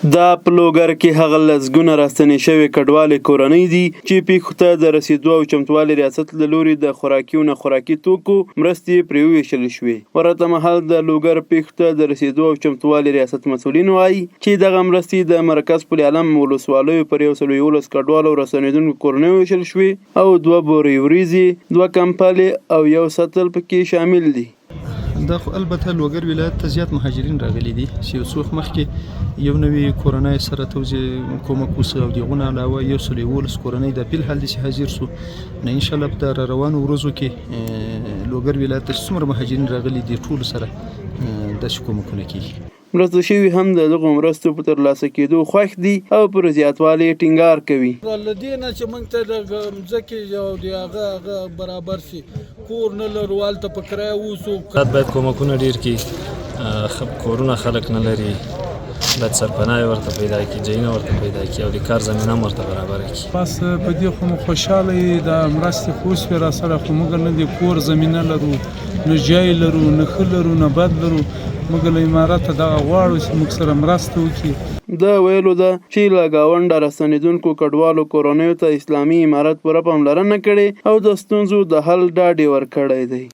دا په لوګر کې هغه لسګونه راستنې شوې کډوالې کورنۍ دي چې پېښو ته د رسېدو او چمتوالي ریاست له لوري د خوراکي او ناخوراکي توکو مرستې پرې وویشل شوې. ورته مهال د لوګر پېښو ته د رسېدو او چمتوالي ریاست مسؤلین وايي چې دغه مرستې د مرکز پل عالم ولسوالیو پر 111 کډوالو او راستنېدونکو کورنیو ویشل شوې او دوه بورۍ وریځې، دوه کمپلې او یو سطل پکې شامل دي. دا خو البته لوګر ولایت ته زیات مهاجرین راغلي دي چې یو څو وخت مخکې 91 کورنۍ سره توزیع کومک وسو او د هغو نه علاوه 111 کورنۍ د فی الحال داسې حاضر سو. نو انشاءالله په دا روانو ورځو کې لوګر ولایت ته چې څومره مهاجرین راغلي دي، ټولو سره داسې کومکونه کیږي. مرستو شوي هم د دغو مرستو په ترلاسه کېدو خوښ دي او پر زیاتوالي یې ټینګار کوي. له دې نه چې موږ ته د مځکې او د هغه برابر سي، کور نه لرو، هلته په کرایه اوسو. باید کومکونه ډیر کړي. کورونه خلک نه لري، باید سرپناه ورته پیدا کړي، ځایونه ورته پیدا کړي او د کار زمینه هم ورته برابره کړي. بس په دې خو موږ خوشحاله یو، دا مرستې خو وسوې را سره، خو موږ نه د کور زمینه لرو، نه جای لرو، نه ښه لرو، نه بد لرو. موږ له امارته دغه غواړو چې موږ سره مرسته وکړي. د ویلو ده چې له ګاونډه راستنېدونکو کډوالو کورنیو ته اسلامي امارت پوره پاملرنه کړې او د ستونزو د حل ډاډ یې ورکړی دی.